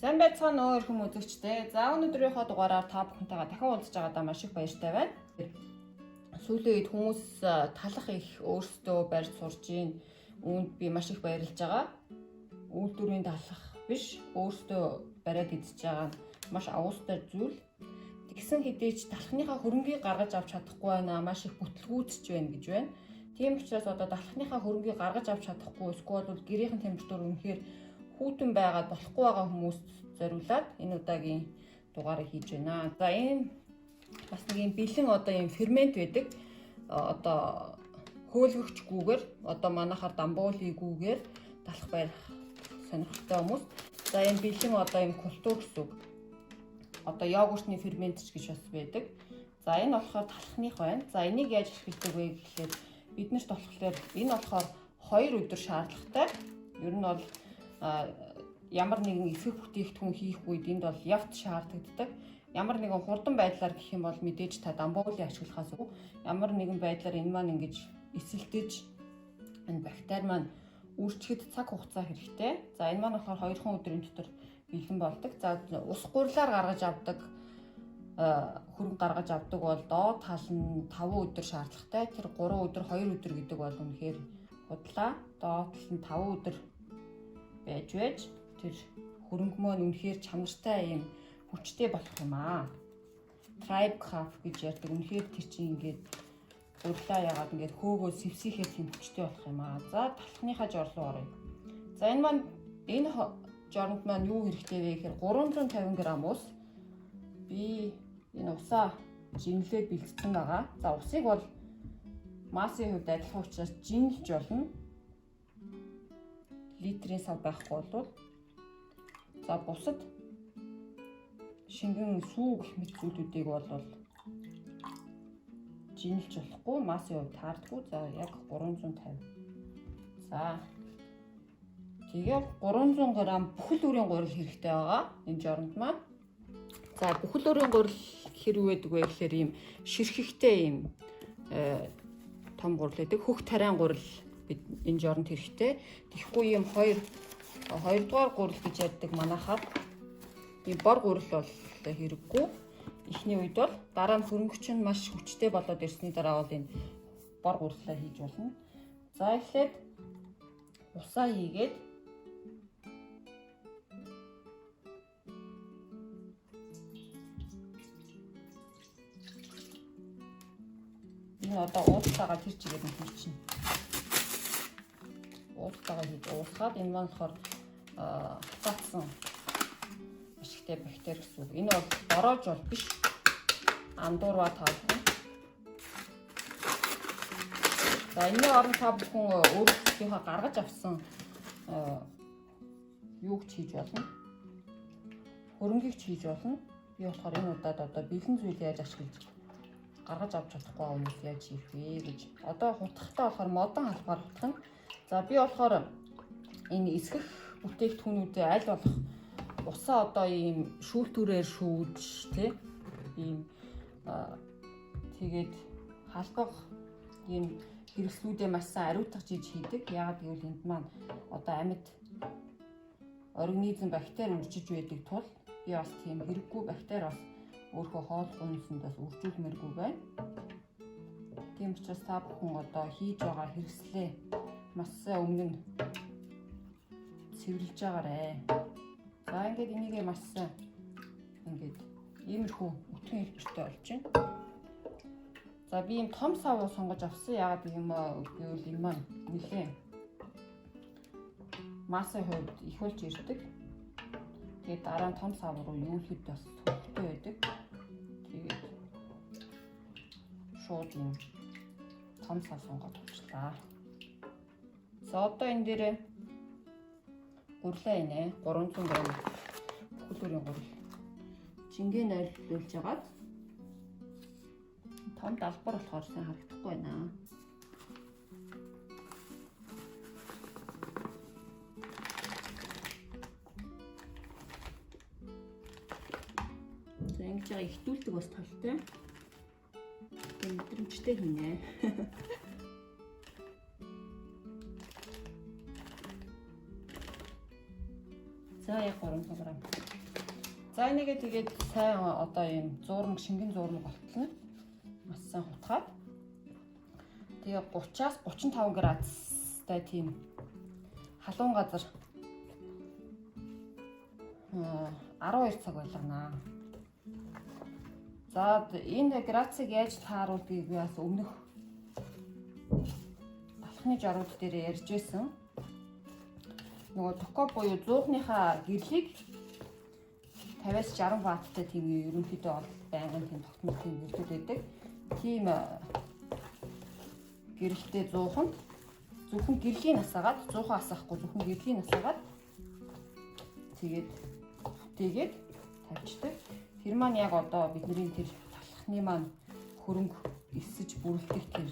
Сайн байцгаана уу эрхэм үзэгчдээ. За өнөөдрийнхөө дугаараар та бүхэнтэйгээ дахин уулзж байгаадаа маш их баяртай байна. Сүүлийн үед хүмүүс талах их өөрсдөө барьж сурж гин. Үүнд би маш их баярлж байгаа. Үйлдвэрийн талах биш, өөрсдөө бариад идэж байгаа нь маш авуустай зүйл. Тэгсэн хэдий ч талхныхаа хөрөнгийг гаргаж авч чадахгүй байна. Маш их бүтлгүүцэж байна гэж байна. Тийм учраас одоо талхныхаа хөрөнгийг гаргаж авч чадахгүй эсвэл бол гэрийнхэн температур үнэхээр хүйтэн байгаад болохгүй байгаа хүмүүст зориулаад энэ удаагийн дугаарыг хийж байна. За ийм бас нэг юм бэлэн одоо ийм фермент байдаг. Одоо хөөлгөгчгүүгээр одоо манайхаар дамбуулигүүгээр талах барих сонирхолтой хүмүүс. За ийм бэлэн одоо ийм культур гэсэн үг. Одоо йогуртны фермент ч гэж бас байдаг. За энэ болохоор талхных байна. За энийг яаж ашигладаг вэ гэхлээр биднэрт болохоор энэ болохоор 2 өдөр шаардлагатай. Ер нь бол ямар нэгэн эсэх бүтээгдэхүүн хийх үед энд бол явт шаардлагатай. Ямар нэгэн хурдан байдлаар гэх юм бол мэдээж та дамбуулыг ашиглахаас үгүй ямар нэгэн байдлаар энэ маань ингэж эсэлтэж энэ бактери маань үржихэд цаг хугацаа хэрэгтэй. За энэ маань болохоор 2 өдрийн дотор бэлэн болдог. За ус гурлаар гаргаж авдаг хөрөнгө гаргаж авдаг бол доод тал нь 5 өдөр шаардлагатай. Тэр 3 өдөр 2 өдөр гэдэг бол үнэхээр худлаа. Доод тал нь 5 өдөр байж байж тэр хөрөнгө маань үнэхээр чанартай юм хүчтэй болох юм аа. Tribe cup гэж ярьдаг. Үнэхээр тэр чинь ингээд гурлаа ягаад ингээд хөөгөө сэвсийхээр тийм хүчтэй болох юм аа. За талхныхаа жор руу оръё. За энэ маань энэ жоронд маань юу хэрэгтэй вэ гэхээр 350 г ус. Би энэ усаа жинлээд бэлдсэн байгаа. За усыг бол массын хувьд адилхан учраас жинлж болно. Литрийн сав байхгүй бол за бусад шингэн сүү гэх мэт зүйлүүдийг бол жинлж болохгүй, массын хувьд таардгүй. За яг 350. За тэгээ 300 г бүхэл үрийн гурил хэрэгтэй байгаа энэ жоронд маань. За бүхэл үрийн гурил хэр юу байдаг вэ гэхээр ийм ширхэгтэй ийм том гурил байдаг. Хөх тариан гурил бид энэ жоронд хэрэгтэй. Тэгэхгүй ийм хоёрдугаар гурил гэж ярьдаг манайхаар ийм бор гурил бол хэрэггүй. Эхний үед бол дараа нь хөрөнгөч нь маш хүчтэй болоод ирсний дараа бол энэ бор гурлаа хийж болно. За эхлээд усаа хийгээд энэ одоо уултаагаа тэр чигээр нь хийчихнэ. Уултаагаа хийж уусгаад энэ маань болохоор хацаацсан ашигтай бактери гэсэн үг. Энэ бол дороож бол биш. Андуурва та бүхэн. За энэний оронд та бүхэн өөрсдийнхөө гаргаж авсан юуг ч хийж болно. Хөрөнгийг ч хийж болно. Би болохоор энэ удаад одоо бэлэн зүйл яаж ашиглаж гаргаж авч чадахгүй хүмүүс яаж хийх вэ гэж. Одоо хутгахтаа болохоор модон халбаар хутгана. За би болохоор энэ эсгэх бүтээгдэхүүнүүдээ аль болох усаа одоо ийм шүүлтүүрээр шүүж тий ийм тэгээд халбах ийм хэрэгслүүдээ маш сайн ариутгах жиж хийдэг. Яагаад гэвэл энд маань одоо амьд организм бактери үржиж байдаг тул би бас тийм хэрэггүй бактери бас өөрөө хоол гунсанд бас үржүүлмээргүй байна. Тийм учраас та бүхэн одоо хийж байгаа хэрэгслээ маш сайн өмнө нь цэвэрлж байгаарэ. За ингээд энийгээ маш сайн ингээд иймэрхүү өтгөн хэлбэртэй болж байна. За би ийм том сав сонгож авсан. Яагаад юм гэвэл энэ маань нэлээ массын хувьд их болж ирдэг. Тэгээд дараа нь том сав руу юулэхэд бас төвхтэй байдаг. Тэгээд шууд юм том сав сонгоод авчлаа. За одоо энэ дээр гурлаа инэ 300 г бүхэл бүрийн гурил. Жингээ нойлуулж агаад том далбар болохоор сайн харагдахгүй байна. За ингэж байгаа ихтүүлдэг бас толтой. Тэгээ мэдрэмжтэй хийнэ. За яг 300 г. За энийгээ тэгээд сайн одоо ийм зуурмаг шингэн зуурмаг болтол нь маш сайн хутгаад тэгээ 30-аас 35 градустай тийм халуун газар 12 цаг байлганаа. За энэ градусыг яаж тааруулдгийг би бас өмнөх талхны жарууд дээр ярьж байсан. Нөгөө токо буюу зуухныхаа гэрлийг 50-аас 60 ватттай тийм ерөнхийдөө бол байнгын тийм тогтмол тийм гэрлүүд байдаг. Тийм гэрэлтэй зууханд зөвхөн гэрлийн асаагаад зуухаа асаахгүй зөвхөн гэрлийн асаагаад тэгээд бүтээгээд тавьчихдаг. Тэр маань яг одоо бидний тэр талхны маань хөрөнгө эсэж бүрэлдэх тэр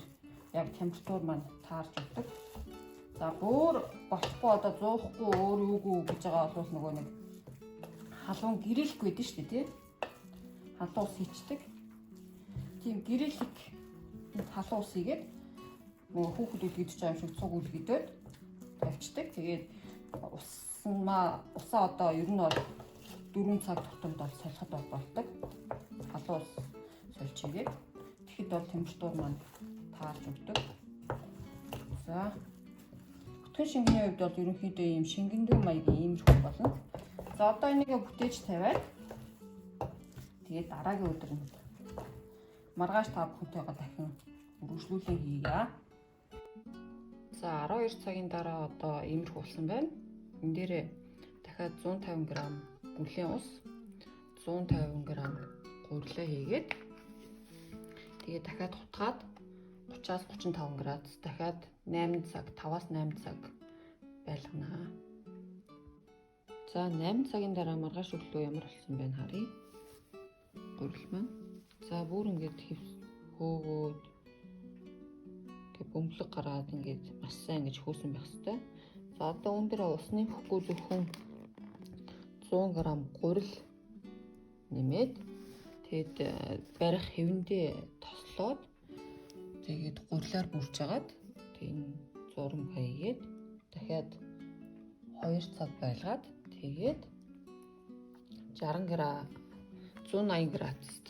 яг температур маань таарч өгдөг. За бүр болохгүй одоо зуухгүй өөр юугүй гэж байгаа бол нөгөө нэг халуун гэрэлэх гэдэг шүү дээ тий. Халуун ус хийчдэг. Тийм гэрэлэх халуун ус хийгээд нөгөө хүүхэд үлгэдэж байгаа юм шиг цуг үлгэдөөд тавьчихдаг. Тэгээд усаа одоо ер нь бол 4 цаг тутамд бол солиход бол болдог. Халуун ус сольж хийгээд тэгэхэд бол температур маань таарч өгдөг. За өтгөн шингэний хувьд бол ерөнхийдөө ийм шингэндүү маягийн иймэрхүү болно. За одоо энийгээ бүтээж тавиад тэгээд дараагийн өдөр нь маргааш та бүхэнтэйгээ дахин үргэлжлүүлэн хийе. За 12 цагийн дараа одоо иймэрхүү болсон байна. Энд дээрээ дахиад 150 г бүлийн ус, 150 г гурилаа хийгээд тэгээд дахиад хутгаад 30-аас 35 градус дахиад 8 цаг 5-аас 8 цаг байлганаа. За 8 цагийн дараа маргааш өглөө ямар болсон бэ харъя. Гурил маань. За бүр ингээд хөөгөөд ингээд бөмбөлөг гараад ингээд маш сайн ингэж хөөсөн байх хэвээр. За одоо үүн дээр ус нэмэхгүй зөвхөн 100 г гурил нэмээд тэгээд барих хэвэндээ тослоод тэгээд гурилаар бүрж агаад тэгээд энэ зурам хийгээд дахиад 2 цаг байлгаад тэгээд 60 градус 180 градуст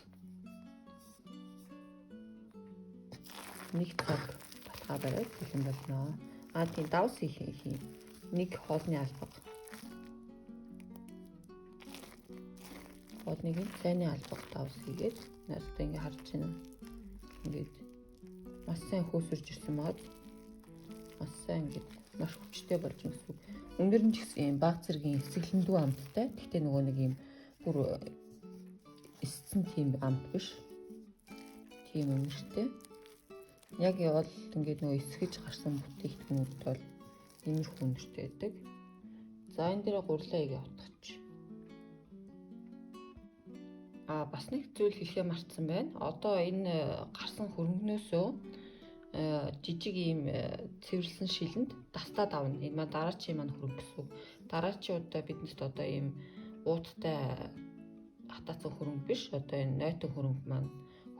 1 цаг татгаа бариад бэлэн болно. А тийм давс хийх нэг хоолны албага. Хоолныг нь цайны албага давс хийгээд наастаа ингээ харж байна. Ингээд маш сайн хөөсөрж ирсэн байгаад маш сайн ингээд маш хүчтэй болж байгаа гэсэн үг. Өндөр нь ч гэсэн юм баг зэргийн эсэглэндүү амттай. Гэхдээ нөгөө нэг юм бүр эссэн тийм амт биш. Тийм үнэртэй. Яг явал ингээд нөгөө эсгэж гарсан бүтээгдэхүүнүүд бол иймэрхүү үнэртэй байдаг. За энэ дээр гурлаа игээ утгач. А бас нэг зүйл хэлэхээ мартсан байна. Одоо энэ гарсан хөрөнгнөөсөө жижиг ийм цэвэрлсэн шилэнд дастаад авна. Энэ маань дараачийн маань хөрөнгө гэсэн үг. Дараачийн удаа биднэрт одоо ийм ууттай хатаацсан хөрөнгө биш. Одоо энэ нойтон хөрөнгө маань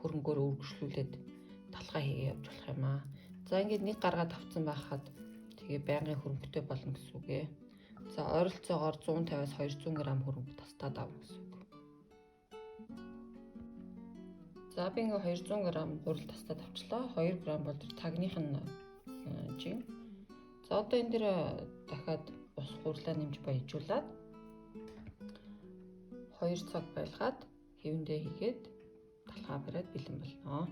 хөрөнгөөр үргэлжлүүлээд талхаа хийгээ явж болох юм аа. За ингээд нэг гаргаад авцсан байхад тэгээ байнгын хөрөнгөтэй болно гэсэн үг ээ. За ойролцоогоор 150-аас 200 г хөрөнгө тастаад авна гэсэн үг. За би ингээ 200 г гурил тастаад авчлаа. 2 г бол тэр тагных нь жин. За одоо энэ дээр дахиад ус гурлаа нэмж баяжуулаад 2 цаг байлгаад хэвэндээ хийгээд талхаа бариад бэлэн болно.